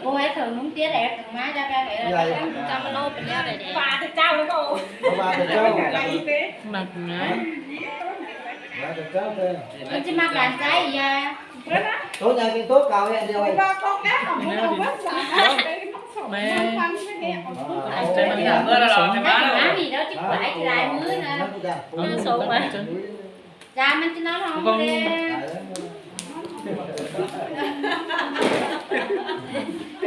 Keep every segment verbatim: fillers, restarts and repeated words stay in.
Ôi, thử núng tiết em, thử má cho em. Dạ, dạ. Cho nó nốt bên đây để. Bà thì trao nó cô. Bà thì trao. Mặt ngã. Bà thì trao kìa. Con chỉ mặc đàn trái gì à? Tối nay cái tối cao em đi thôi. Ba con cá không có đâu, bớt lại. Mẹ. Ăn trái măng ngà. Má gì đó chứ phải thì lại mưa nè. Nó sống mà. Dạ, măng chỉ nói thôi.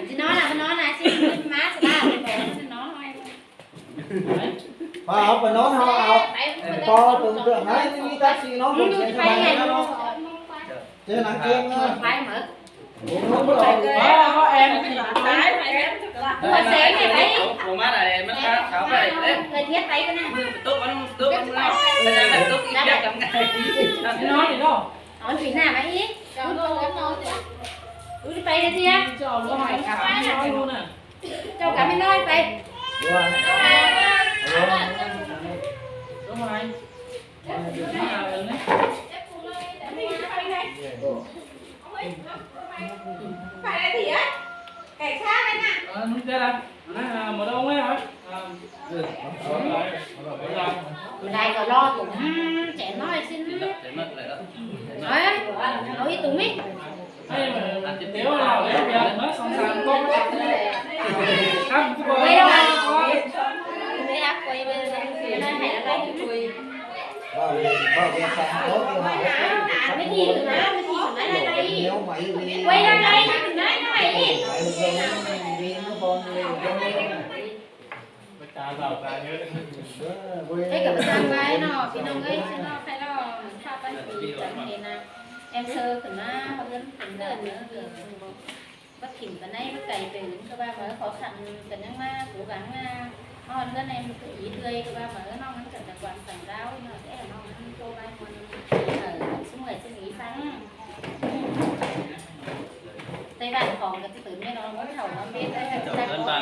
Chỉ nói là, nói là xin má sẽ là, nói thôi. Ba, ba, ba, no, no, no. Ba, ba, ba, no, no, no, no. Ba, ba, ba, em. Ba, ba, em. Ba, ba, em. Thời tiết bay cái này. Nói gì đó. Nói gì nè, mày ít. Ui, bay đi chứ. Cho cả mẹ nói, bay. Phải là gì á? Cảnh sát anh ạ. Mẹ đài gọi lo tụi, ừ, trẻ nói xin. Nói, nói ít tụi mít. Quay đâu anh? Quay áp quay bên đây. Quay bên đây, hãy like. Quay ra đây, nói nói đi. Thế cả bữa sáng mai nó, cái nó ngơi chứ nó phải lo, sao bác sĩ chẳng hề nè. Em sơ khẩn á, họ vẫn khẩn đơn nữa. Bác khỉm bác nây bác cày bể, bác ba mơ khó khăn, bác nâng ma, cố gắng ma. Hon bác nây một cái ý tươi, bác ba mơ nó ngăn cản được quan sản đáo, nó sẽ là nó ngăn cô ba mơ, ở, xung quanh xin ý sáng. Tây Ban Phòng cái thứ mấy nó mới thầu nó biết đấy, chắc có.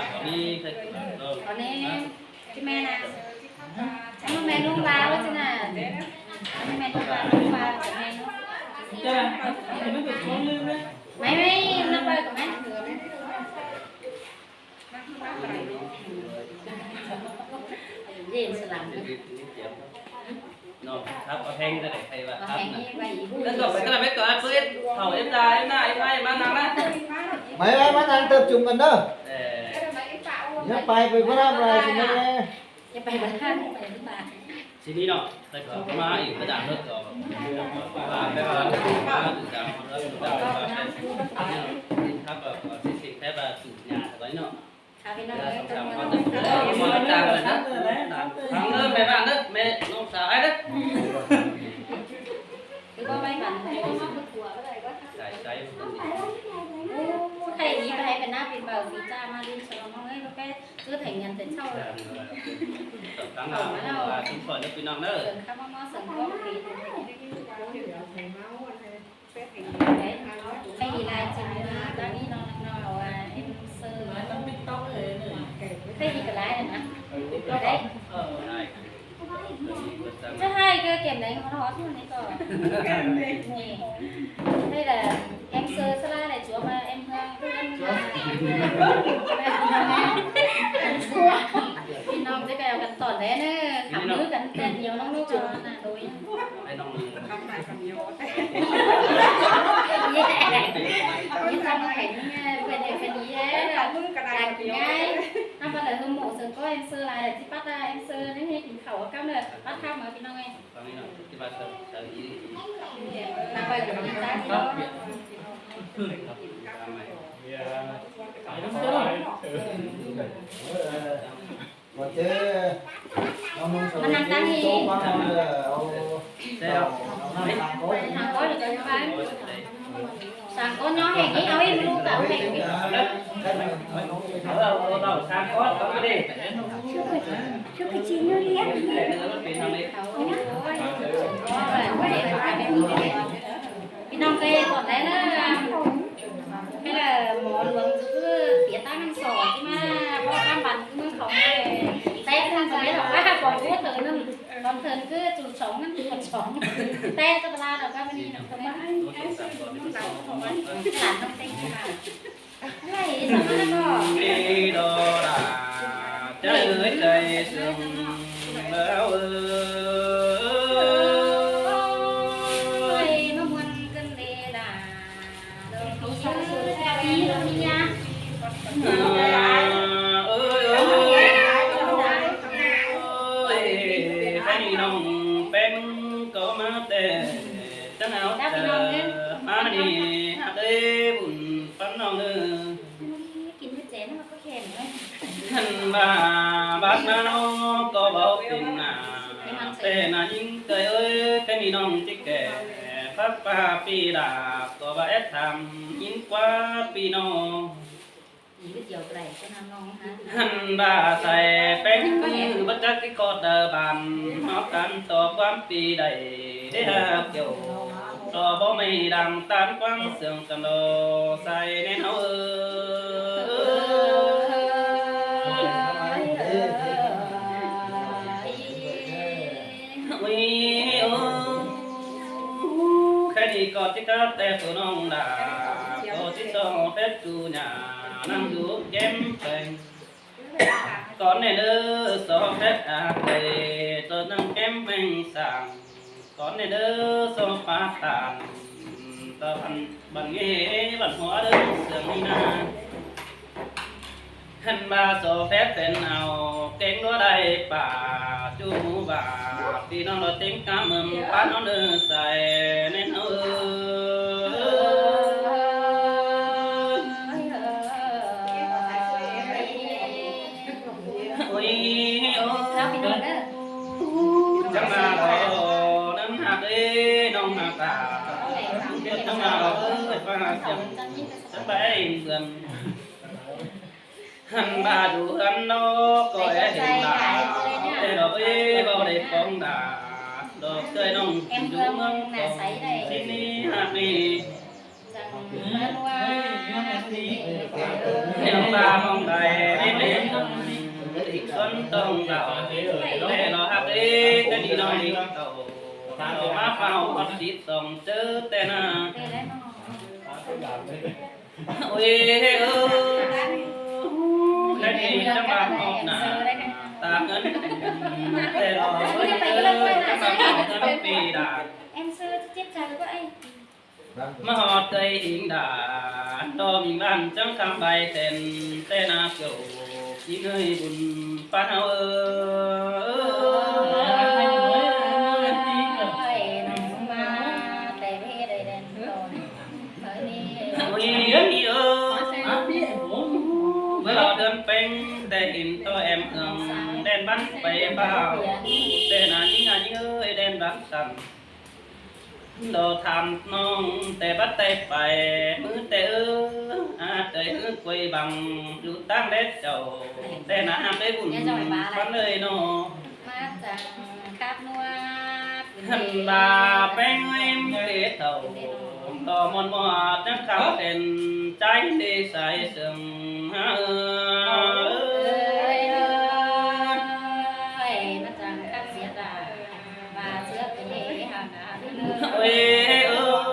Còn nên Chứ mẹ nè. Chứ mẹ nung ba quá chứ nè. Chứ mẹ nung ba, nung ba, mẹ nung. Mẹ, mẹ, nung ba của mẹ. Gì slam. Nó, thắp có thêng ra để thầy và thắp nè. Cái cọc phải cái là mấy cậu ăn bữa ít. Thầu em ra, em ra, em ra, em ăn nắng nè. Mày, mày, mày ăn tập trung gần đó. Ê. Nhớ bài về bữa ăn rồi thì mày. Sini no, teko ma i, peda no to. Ba, peda no, ba, peda no, peda no, peda no, peda no, sisi, peda tu nya, ba no. Ang, me ba no, me no sa, ay, de. Sai, sai. Ô, thầy ý, thầy phải nạp tiền bảo gì cha mà đi cho nó nghe nó bé. Cứ thành nhân tình sau rồi. Tổng thống là, là chính phủ nước Việt Nam đó. Sớm khắp mong mong sớm có một cái. Đấy. Thầy ý là chỉ là đang đi nó, nó bảo là em sơ. Thầy ý cái lái này nè. Đấy. Chứ hai cái kiểm đấy nó hót luôn đấy cơ. Nè. Đây là em sơ sơ la này chúa mà em hương, em hương. Thì nó cái bèo cắn tỏi đấy nè, khắp ngư cắn tỏi nhiều lắm, nó cho nè, đối. Ai nông. Khắp lại còn nhiều. Như ta mà phải nghe, về đây phải đi ấy. Khắp ngư cắn tỏi nhiều. Ngay. Năm bắt đầu hôm mổ sớm có em sơ là chỉ bắt em sơ nên hết khẩu cắm là bắt khắp mà cái nông ấy. Manang tangi. Sangko nyo hegi, awi mulu tau hegi. Sangko, sangko. Shuka, shuka chino liya. Pi nong kei kon lei na. Hay là mỏ luồng cứ tía ta ngăn sỏ chứ mà, có cam bản cứ mưng khổng này. Té không có biết là có hạt còn bút thử nưng. Còn thử cứ chủ sống ngăn chủ còn sống. Té có la đâu có bên đi nọ không á. Làm không tên chứ mà. Hăn ba bác na o kô báu pên na, tê na jing tê ơi, kê mi nông ti kê, pác pa pi đa, kô ba ét tham, jing kuă pi nô. Hăn ba sai pêng kư bác chắc ki kot đơ ban, hŏk kan to kuăm pi đai, đê ha kiêu, to bô mê đang tan kuăm sương kan đô, sai nên hô ơi. Ui, ui, khay ni kô ti ta te tu nông đa, kô ti so phép tu nhà, năng du kém phêng. Kô ne đơ so phép a kê, to năng kém phêng sang. Kô ne đơ so phá tàn, to băn, băn nghe, băn hoa đơ sương ni na. Hăn ba so phép pên ao, kêng đua đai pa, chu mu ba, pi nông đo têng ka mưm, pa nông đơ sai, nên hô ơi. Ui, ôi. Chăng ma lo, nâng hạc ê, nông hạc ta. Chăng ma lo, ơi, pa hạc chăng. Chăng ba ê, bươn. Hăn ba du hăn nô, kô ê hên ba, tê đô bê bô đê pông đa, đô tơi nông du mưn pông, xin ni hăn ni. Hên ba mông đai, đê đê nông, tịch xuân tông đảo, tê đô hạc ê, tê ni nông ni tàu, đô ma phao hót xít tông chớ tê na. Ôi, ơ, cái gì chắc bà ngọt nà, ta ngân, tê lo, ơ, chắc bà ngọt ngân pì đà. Em sư chết cha quá em. Ma hót tơi hính đà, đô mình bàn chắc khám bài tên, tên à kiểu, xin hơi bùn phan hao ơ. Ôi, ơ, bơ lo đơn pêng, tê in tô em ương, đen bắn pê bao, tê na nhí ngà nhí ơi, đen bắn sẵn. Đô tham nông, tê bắn tê pê, mư tê ư, a tê ư quay bằng, lũ tăng đết chầu, tê na hàm đê bùn, bắn ơi nô. Hăn ba pêng im tê tàu, đô môn mô trắng khao tên, cháy tê sai sương, ha ơi. Ôi, ơ,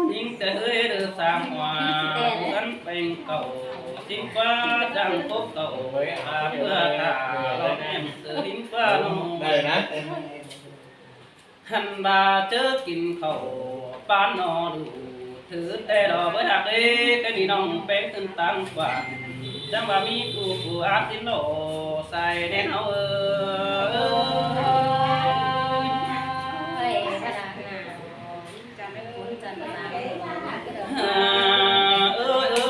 nính tê ơi, đơ sang hoa, gắn pêng cầu, xin qua trang cốc cầu, ba bơ ta, lòng em sự nính qua nô. Hăn ba chớ kin khẩu, pan nô đủ, thứ tê đô bơi hạc ê, cái đi nông pêng tưng tăng quản, chăng ba mi cu cu áp xin lô, sai nên hao ơi. Ơ, ơ,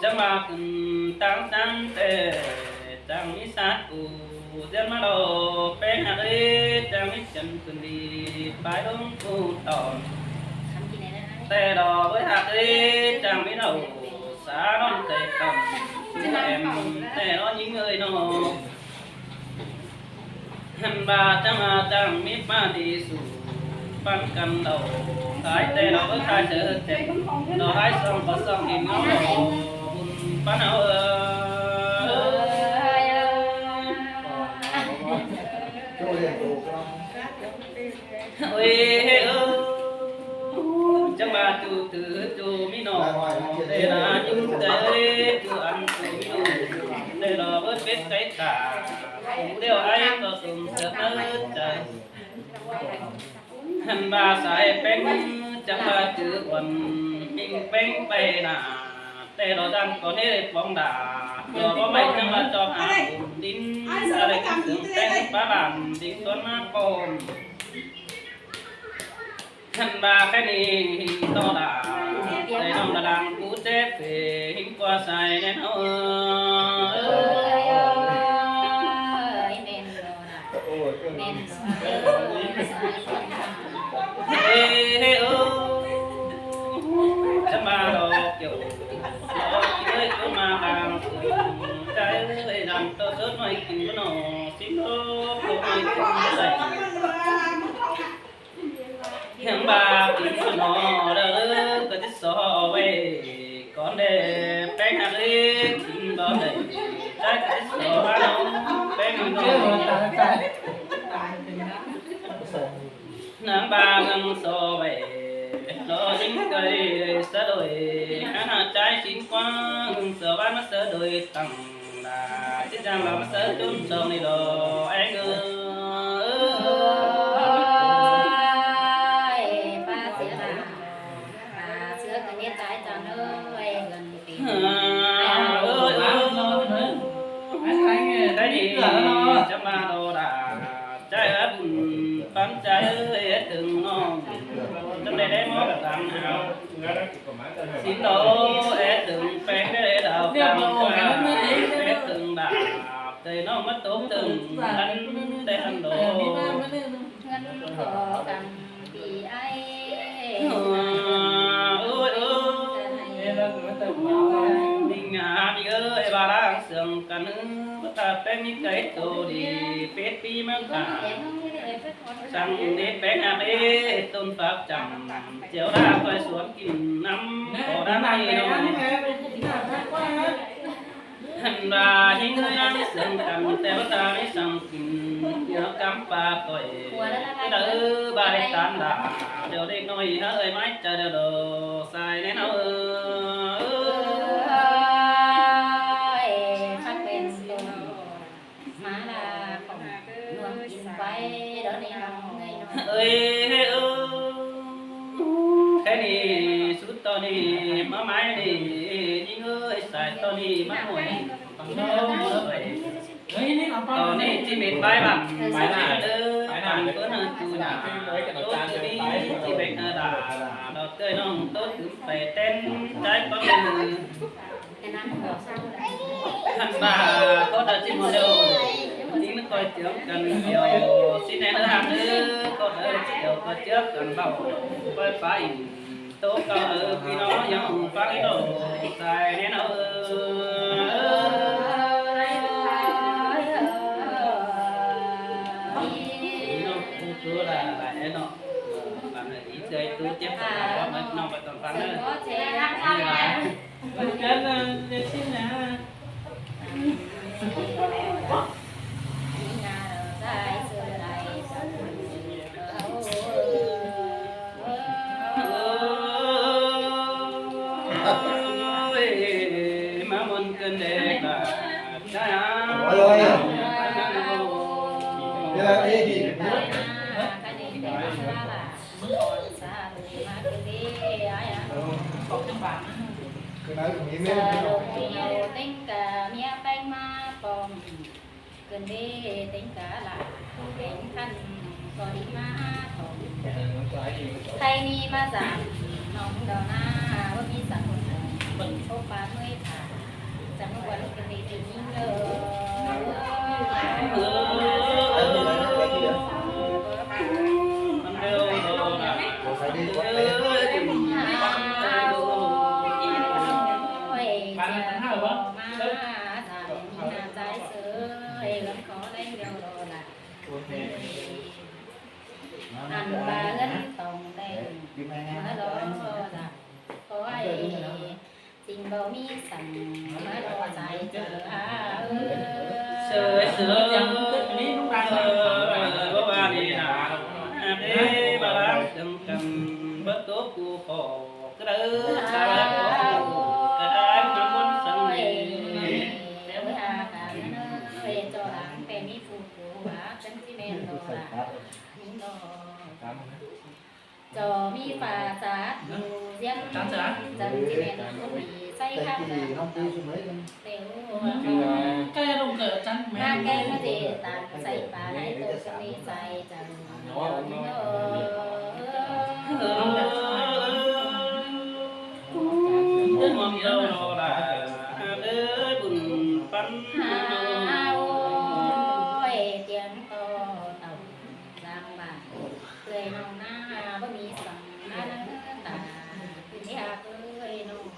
chăng ba tưng tăng tăng tê, chăng mi sat cu, diên ma lô, pêng hạc ê, chăng mi chân cưng đi, pai đông cu tòn. Tê đô bơi hạc ê, chăng mi lô, sa non tê tòn, em, tê đô nhí ơi nô. Hăn ba chăng a chăng mít ma đi su, păn căn đầu, thái tê đô bơi thái chớ chê, đô thái sông bơ sông in ngó đô, bùn păn hao ơi. Ôi, ơ, chăng ba tu Tŭ mi nŏ, te na yŭ te, tŭ an tŭ mi nŏ, te lŏ bơ̆t bơ̆t kai ta, tŭ leo ai tŏ sum sơk nơt ta. Hăn ba sai peng, chang ba tŭ uan, ming peng pe na, te lŏ dang kŏ ne pong da, lŏ bơ̆ mai chang ba chok a um din, sa le kăn sơng peng ba ban din tuan ma pong. Hăn ba khe ni hin to la, te nong la lang ku te pe hin kua sai ne no. He he o, chama lo kyo, lo kyo ma lang ku, chai lang to sot mai kin no, sin lo ko mai kin sai. Hang ba kin no da ka ti so we kon de peng ha ri kin do de. Sa ka ti so ba no peng no. Nang ba ngang so we lo ding ka ri sa do e. Ana chai sin kwang so ba ma sa do e tang. Xin lỗi, ế tưng peng đê đào căng, ế tưng đạp, tê nó mất tốt tưng, ăn tê ăn đồ. Ngăn khó khăn vì ai. Ôi, ôi. Mình ngã đi ơi, bà đang sướng cả nước, bà ta peng đi cái tô đi, pet pi măng cả. Sang ne peng a ne tun pap cham, cheo da koi suon kin nam, ko da nai no. Hăn ba hin nang seng kan, te ba ta ne sang kin, ya kam pa koi. Te da ba de tan da, deo de noi ha ơi mai cha deo do, sai ne no. Ơi, phát bên tôi. Ơi, ơi, khe ni, sut to ni, ma mai ni, ni ngơi sai to ni, ma ngơi. To ni, chi mit bai bang, bai na, ơ, bai na, ơ, na, tu na, tu tu ni, chi mit na da, do tơi nong, tu tu bai ten, chai pa ngơi. Hăn ba, kô đa chi mô leo, chi mô koi tiêm kăn tiêm, chi nê nơ hăn ư, kô đa chi tiêm koi tiêm kăn bao, koi pa in, tô kơ ư, pi nô yong pa pi nô, sai nê nô ư. Pi nô, tu tu la, la nê nô, la nê, i tơi tu tiêm kăn bao, nô, nô, ba tông pa nô. Jọmi fa sat lu yen, jan ti men lu mi sai kham na têu. Kay lung kay jan ti men. Nang kay ma ti tan sai pa lai to kami sai jan. Oi, tiang to tao. Jang ba, kơi nong na, bơni sang na na ta, kơi ni ha kơi nong.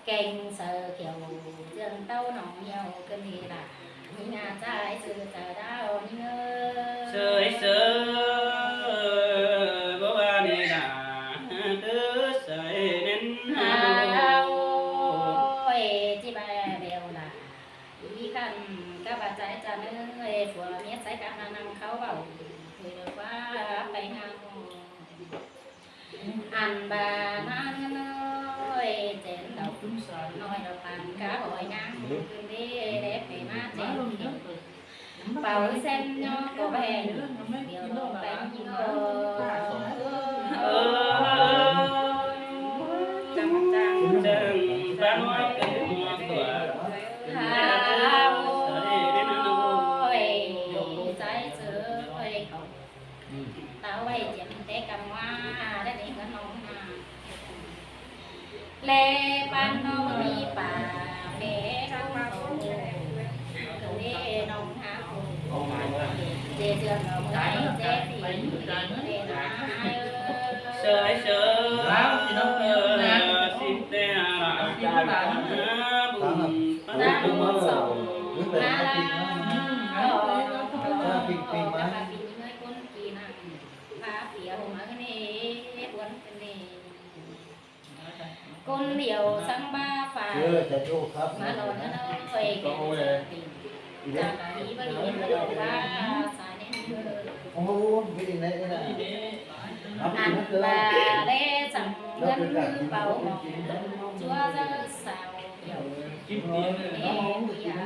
Keng sa kiao, jang tao nong yao kơi ni la, ni nga sai sư sa dao ni ngơ. Sai sư, bơ ba ni la, kơ sai nen ha. Oi, ji ba beo la. Ih kan ka ba sai jan ơi, phua miat sai ka ma nang khao bau, phua ba pai nang. An ba nang ơi, jen dau noi dau pan ka boi nang, kưn de de pe ma jen. Bau sen nyo ko ben, beo lo pai nyo. Jang jang jang, ban wa ke ma tua. Kun liao sang ba fa. Ma lo na na oi ke sa ti. Jaka hi ba hi ma lo ba sa ne ni. An ba le sang ngan bau mo. Jua za sao yo. Ne ya.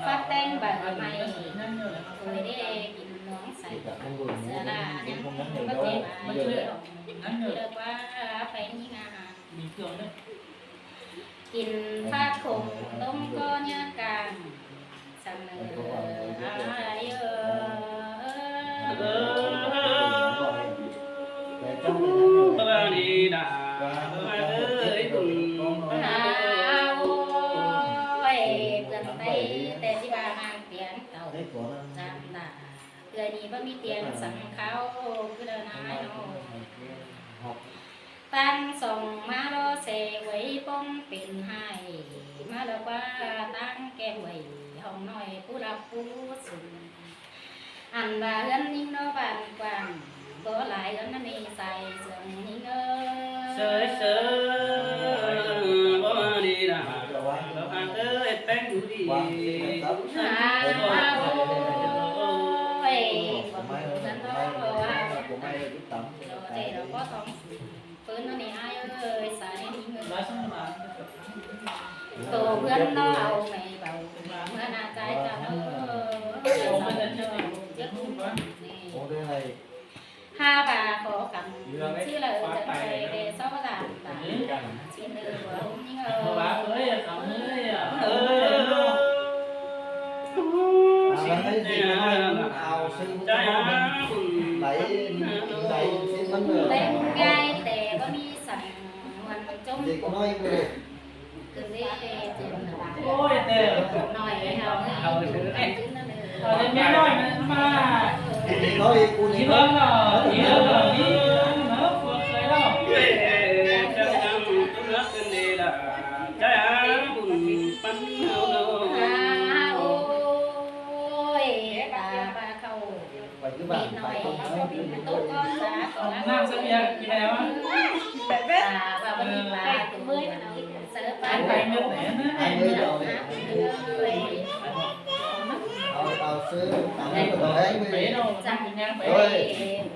Fak teng ba mai, oi de kin nong sai, sa la nyang ba te ba ye, ong le kwa pa ni nga. Kin fak kong tong ko nya kang, sang le a yo. Tang song ma lo se wei pong pen hai, ma lo kwa tang kem wei hong noi pu lap pu sung. An ba hưn ning no ban kwang, bo lai hưn na ni sai sung ning ơ. Sai sung, bo ni na, lo an tơ et peng du di. Ha, oi, kwang hưn no, ha, lo te lo bo tong sung. Pun no ni ai โตเพื่อนเนาะ เอาไม่เบา เมื่อหน้าใจเจ้าเนาะ เจ้าเนาะ เจ้าเนาะ ห้าบาทขอกำชื่อเลยจังใจเดซอลาตา ชิ้นเออหัวอุ้มยิ่งเออ เออ เอาไว้สิเอาซื้อ ใจหา ไหล ไหล มันเหนื่อย เล่นง่ายแต่บ่มีสัง มันจม เด็กน้อยเลย โอ้ย แต่ เอาเมียน้อยมา เด็กน้อยกูนี่ เนาะ โอ้ย ตาปลาเข้า ไปที่บ้านขายต้นไม้ น้ำเสียกินแล้ว เอา เอาซื้อตำตัวแห้งไป เฮ้ย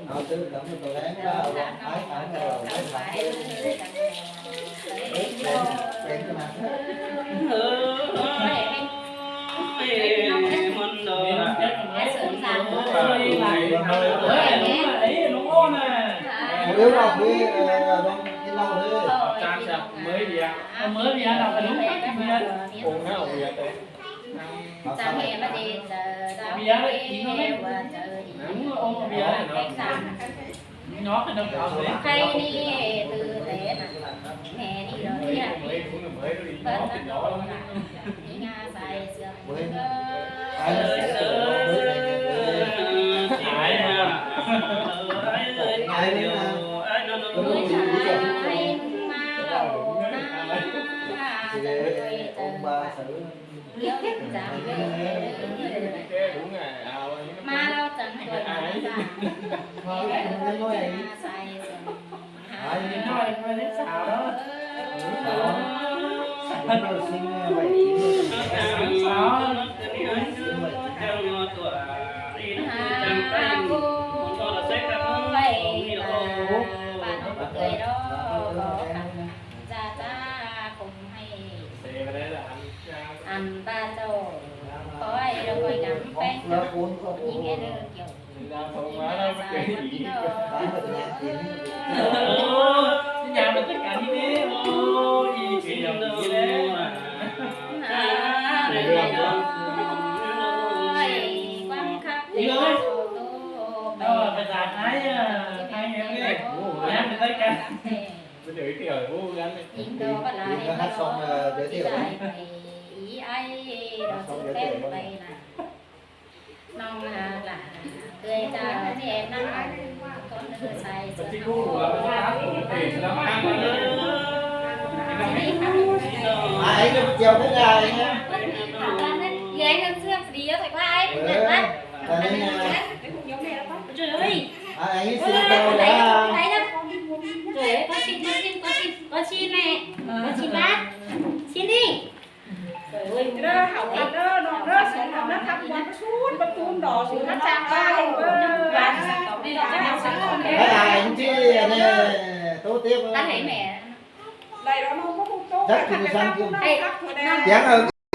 เอาซื้อตำตัวแห้งก็เอาขาย ขายก็เอาขาย เฮ้ย เป็นขนาดนั้น เออ เฮ้ย มันดอก เฮ้ย เดี๋ยวเราคุย เออ ลองกินเหล้าเลย จานจะเมื่อยเดียว เมื่อยเดียว เราไปลุกเมื่อย องค์หน้าองค์เดียวเลย จะเฮมาดีเจอเรา เบียร์เลย เฮมาเจออีก โอ้ เบียร์เลย เฮมา เนาะ ใครนี่ตื่นเต้นอะ แม่นี่เราเรียก เปิ้นนะ นี่งาใส่เสื้อ เออ ขายมา ขายมา ผู้ชายมาเอาหน้า เดี๋ยวจังเลย มาเราจังเลย จ้า จ้า คงให้ อันป้าเจ้า ขอให้เราคอยนำแป้ง ยิ่งให้เลิกเกี่ยว ยิ่งให้สายวันนี้เนาะ ยามมันจัดการที่นี่ โอ้ย เสียงเลย อ่า เดี๋ยว โอ้ย ความคัก เดี๋ยว เดี๋ยว เออ ภาษาไทยอ่ะ ไทยเนี่ย โอ้ย ยามมันจัดการ Mình giới thiệu với bố gắn này. Mình có hát xong, ờ, giới thiệu đấy. Chắc